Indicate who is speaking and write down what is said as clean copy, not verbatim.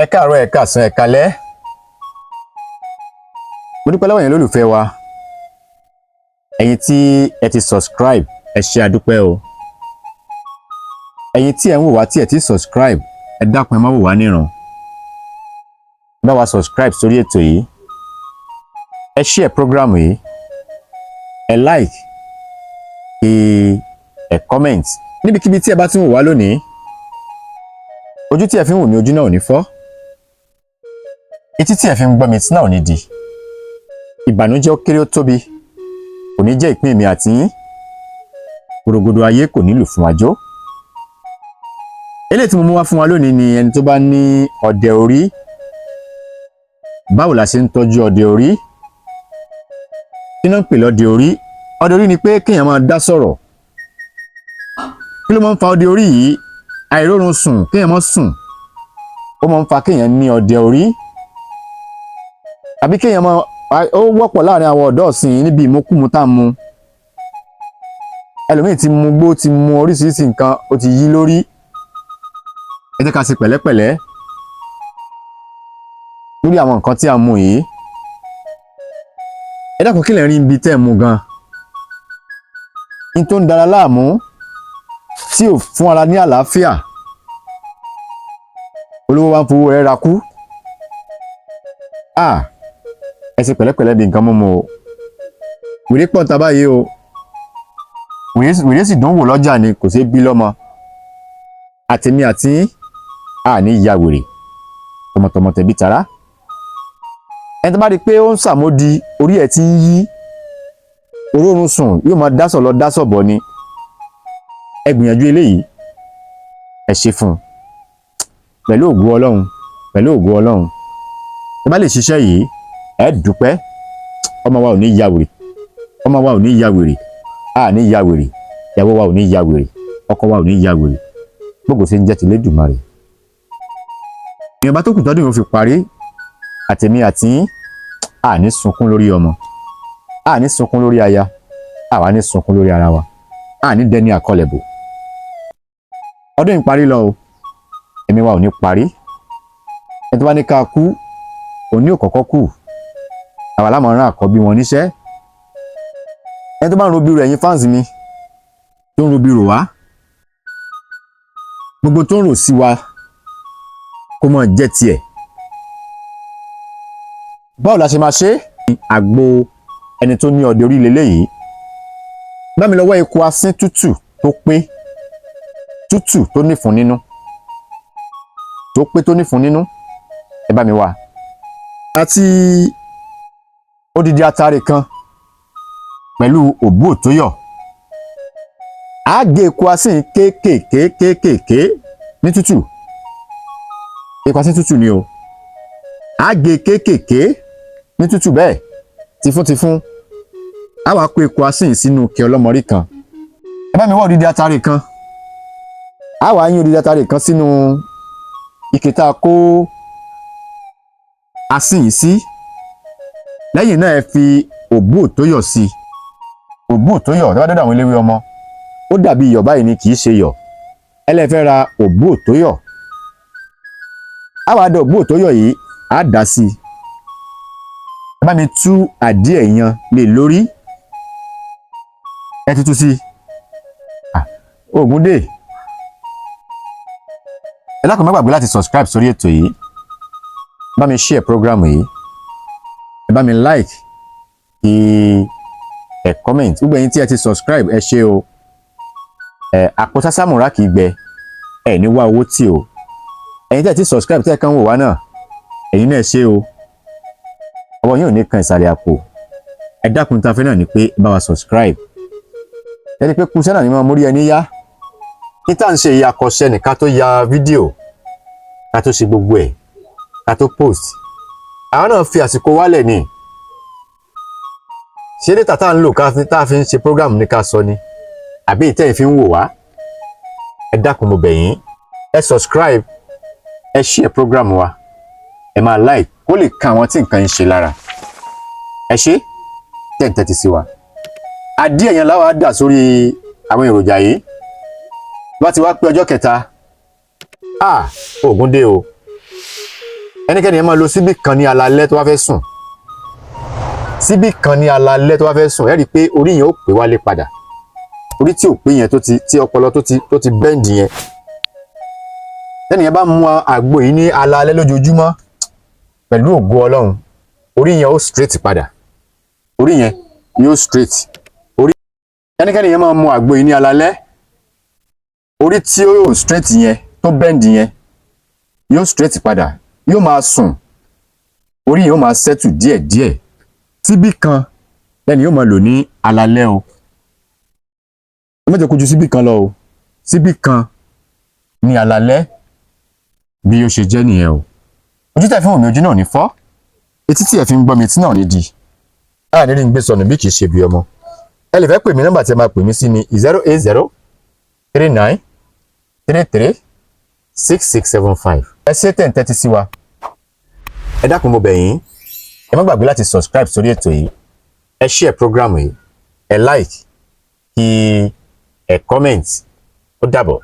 Speaker 1: Ẹ káàárọ̀, ẹ káàsán, ẹ káalẹ́. Mo dúpẹ́ lọ́wọ́ yẹn lólùfẹ́ wa, ẹ̀yin tí ẹ ti subscribe, ẹ ṣé, àdúpẹ́ o. Ẹ̀yin tí ẹ ń wò wá tí ẹ ti subscribe, ẹ dákun, ẹ má wò wá níran, bá wa subscribe sórí ètò yìí, ẹ share program yìí, ẹ like, kí ẹ comment níbikíbi tí ẹ bá ti ń wò wá lónìí. Ojú tí ẹ fi ń wò mí, ojú náà ò ní fọ́. Etí tí ẹ fi ń gbọ́ mi, etí náà ò ní di. Ìbànújẹ́, ó kéré, ó tóbi, kò ní jẹ́ ìpín mi àti yín. Gbòrògbòdò ayé kò nílò fún wa jó. Eléyìí tí mo mú wá fún wa lónìí ni ẹni tó bá ní ọdẹ orí. Báwo la ṣe ń tọ́jú ọdẹ orí? Kí náà ń pè lọ́dẹ orí? Ọdẹ orí ni pé kéèyàn máa dá sọ̀rọ̀. Kí ló máa ń fa ọdẹ orí yìí? Àìrórun sùn, kéèyàn má sùn, ó máa ń fa kéèyàn ní ọdẹ orí. Àbí kéèyàn máa, ó wọ́pọ̀ láàrin àwọn ọ̀dọ́ ọ̀sìn níbi ìmúkúmu tá à ń mu. Ẹlòmíì ti mu gbó, ti mu oríṣiríṣi nǹkan, ó ti yí lórí. Ẹ jẹ́ ká ṣe pẹ̀lẹ́pẹ̀lẹ́ lórí àwọn nǹkan tí a mú yìí. Ẹ dákun, kí lè rí ibi tẹ́ ẹ mu gan ní tó ń dara láàmú, tí ò fún ara ní àlàáfíà? Olówó wa ń fowó rẹ̀ ra kú. Ẹ ṣe pẹ̀lẹ́pẹ̀lẹ́ bí nǹkan mímu o. Wèrè pọ̀ ta báyìí o. Wèrè sì dùn wò lọ́jà ni, kò ṣeé bí lọ́mọ. Àtèmi àti a ní ya wèrè tọmọtọmọ, tẹbí tará. Ẹni tó bá rí i pé ó ń sàmódi, orí ẹ̀ ti ń yí, orórun sùn, yóò máa dásọ̀ lọ dásọ̀ bọ̀ ni, ẹ gbìyànjú eléyìí, ẹ ṣe fún un. Pẹ̀lú ògo Ọlọ́run, pẹ̀lú ògo Ọlọ́run, ẹ bá lè ṣiṣẹ́ yìí, ẹ dúpẹ́. Ọmọ wa ò ní ya wèrè, ọmọ wa ò ní ya wèrè, a ní ya wèrè, ìyàwó wa ò ní ya wèrè, ọkọ wa ò ní ya wèrè. Gbogbo ṣe ń jẹ́ ti Lédùmarè. Ìyọ̀nba tó kù tọ́dún yóò fi parí, àtèmi àti a ní sunkún lórí ọmọ, a ní sunkún lórí aya, àwa ní sunkún lórí ara wa, a ní dẹni àkọlẹ̀bò. Ọdún yìí parí lọ o, ẹ̀mí wa ò ní parí. Ẹni tó bá ní ká kú, òní ò kọ́kọ́ kú. Àwa lámọ̀ rán àkọ́bí wọn níṣẹ́. Ẹni tó bá ń ro bí rò, ẹ̀yin fans mi tó ń ro bí rò wá, gbogbo tó ń rò sí wa, kó mọ̀ jẹ́ tiẹ̀. Báwo la ṣe máa ṣe àgbo ẹni tó ní ọdẹ orí leléyìí? Bá mi lọ́wọ́ eku asín tútù tó pé, tútù tó nífun nínú, tó pé, tó nífun nínú, ẹ bá mi wá, àti odidi atare kan pẹ̀lú òbú òtóyọ̀. Á gé eku asín kéékèèké kéékèèké ní tútù. Eku asín tútù ni o. Á gé kéékèèké ní tútù bẹ́ẹ̀, tìfúntìfún. Á wàá kó eku asín sínú ike ọlọ́mọrí kan. Ẹ bá mi wá odidi atare kan. Á wàá yín odidi atare kan sínú ike tá a kó asín yìí sí. Lẹ́yìn náà, ẹ fi òbú òtóyọ̀ sí i. Òbú òtóyọ̀, tó bá dọ́dọ̀ àwọn eléwé ọmọ, ó dàbí iyọ̀ báyìí ni, kì í ṣe iyọ̀. Ẹ lè fẹ́ ra òbú òtóyọ̀. Á wàá dẹ òbú òtóyọ̀ yìí, á dà sí i. Ẹ bá mi tú àdíẹ̀ yan lé lórí. Ẹ tutù sí i. Oògùn dè. Ẹ dákun, má gbàgbé láti subscribe sórí ètò yìí, bá mi share program yìí, ẹ bá mi like, kí ẹ comment. Gbogbo ẹ̀yin tí ẹ ti subscribe, ẹ ṣé o. Ẹ àpò sásámùrà kì í gbẹ, ẹ ní wá owó tí o. Ẹ̀yin tí ẹ ti subscribe, tí ẹ kàn ń wò wá náà, ẹ̀yin náà, ẹ ṣé o. Ọwọ́ yín ò ní kan ìsàlẹ̀ àpò. Ẹ dákun, tá a fẹ́ náà ni pé ẹ bá wa subscribe. Ẹ ní pé kúṣẹ́ náà ni mo mórí ẹni yá. Kí tá à ń ṣe yìí, akọ́ṣẹ́ ní ká tó ya fídíò, ká tó ṣe gbogbo ẹ̀, ká tó post. Àwọn náà fi àsìkò wálẹ̀ ni. Ṣé data tá à ń lò tá a fi ń ṣe program ní ká sọ ni, àbí ìtẹ́yìn fi ń wò wá? Ẹ dákun, mo bẹ̀ yín, ẹ subscribe, ẹ share program wa, ẹ máa like, kó lè kan àwọn tí nǹkan ń ṣe lára. Ẹ ṣé tẹ̀ ń tẹ́tí sí wa. Adíẹ̀ yẹn láwa dà sórí àwọn èròjà yìí. Bá ti wá pé ọjọ́ kẹta, ah, oògùn dé o. Ẹnikẹ́ni yẹn máa lo síbí kan ní alalẹ́ tó bá fẹ́ sùn, síbí kan ní alalẹ́ tó bá fẹ́ sùn. Ẹ rí i pé orí yẹn ó pè wálé padà. Orí tí ò pé yẹn, tó ti tí ọpọlọ tó ti bend yẹn, tẹ́nì yẹn bá mu àgbo yìí ní alalẹ́ lójoojúmọ́, pẹ̀lú ògo Ọlọ́run, orí yẹn ó straight padà, orí yẹn yóò straight. Orí ẹnikẹ́ni yẹn máa mu àgbo yìí ní alalẹ́, orí tí ó yóò straight yẹn, tó bend yẹn, yóò straight padà. Yóò máa sùn, orí yẹn ó máa settle díẹ̀díẹ̀. Síbí kan lẹ́ni yóò máa lò ní alalẹ́ o. Ẹ má jẹ́ kó ju síbí kan lọ o. Síbí kan ní alalẹ́, bí ó ṣe jẹ́ nìyẹn o. Ojú tẹ̀ fún òmí, ojú náà ní fọ́. Etí tí ẹ fi ń gbọ́ mi, etí náà ní di. A ní rí ń gbé sọnù bí kì í ṣe bí ọmọ. Ẹ lè fẹ́ pè mí, nọ́mbà tí ẹ máa pè mí sí ni 08039336675. Ẹ ṣé tẹ̀ ń tẹ́tí sí wa. Ẹ dákun, mo bẹ̀ yín, ẹ má gbàgbé láti subscribe sórí ètò yìí, ẹ share program yìí, ẹ like, kí ẹ comment. Ó dàbọ̀.